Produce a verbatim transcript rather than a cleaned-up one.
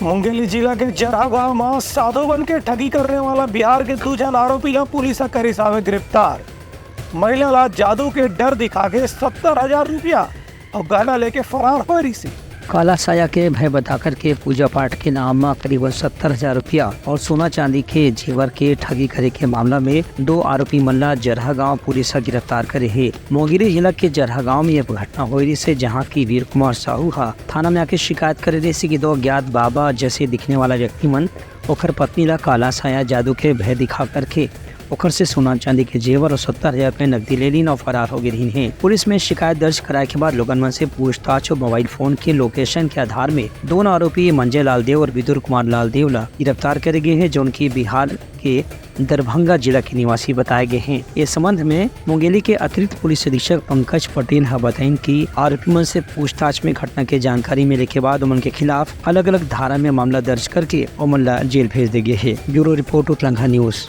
मुंगेली जिला के जरहा गांव म साधु बन के ठगी करने वाला बिहार के दू झन आरोपी ला पुलिस ह करिस हावे गिरफ्तार। महिला ला जादू के डर दिखा के सत्तर हजार रुपया अउ गहना लेके फरार हो रही। काला साया के भय बताकर के पूजा पाठ के नाम म करीबन सत्तर हजार रुपया और सोना चांदी के जेवर के ठगी करे के मामला में दो आरोपी मन ला जरहा गांव पुलिस ह गिरफ्तार करे हे। मुंगेली जिला के जरहा गांव में यह घटना हो रही से, जहां की वीर कुमार साहू हा थाना में आके शिकायत करे रही कि दो अज्ञात बाबा जैसे दिखने वाला व्यक्ति मन ओखर पत्नी ला काला साया जादू के भय दिखा करके ओखर से सोना चांदी के जेवर और सत्तर हजार रुपए नकदी ले लीन और फरार हो गे रहीन हे। पुलिस में शिकायत दर्ज कराए के बाद लोगन मन से पूछताछ और मोबाइल फोन के लोकेशन के आधार में दोनों आरोपी मंजय लाल देव और विदुर कुमार लाल देव ला गिरफ्तार करे गे हे, जोन की बिहार के दरभंगा जिला के निवासी बताए गए हैं। ये संबंध में मुंगेली के अतिरिक्त पुलिस अधीक्षक पंकज पटेल ह बताइन कि आरोपी मन से पूछताछ में घटना के जानकारी मिले के बाद उमन के खिलाफ अलग-अलग धारा में मामला दर्ज करके उमन ला जेल भेज दे गे हे। ब्यूरो रिपोर्ट, उतलंघा न्यूज।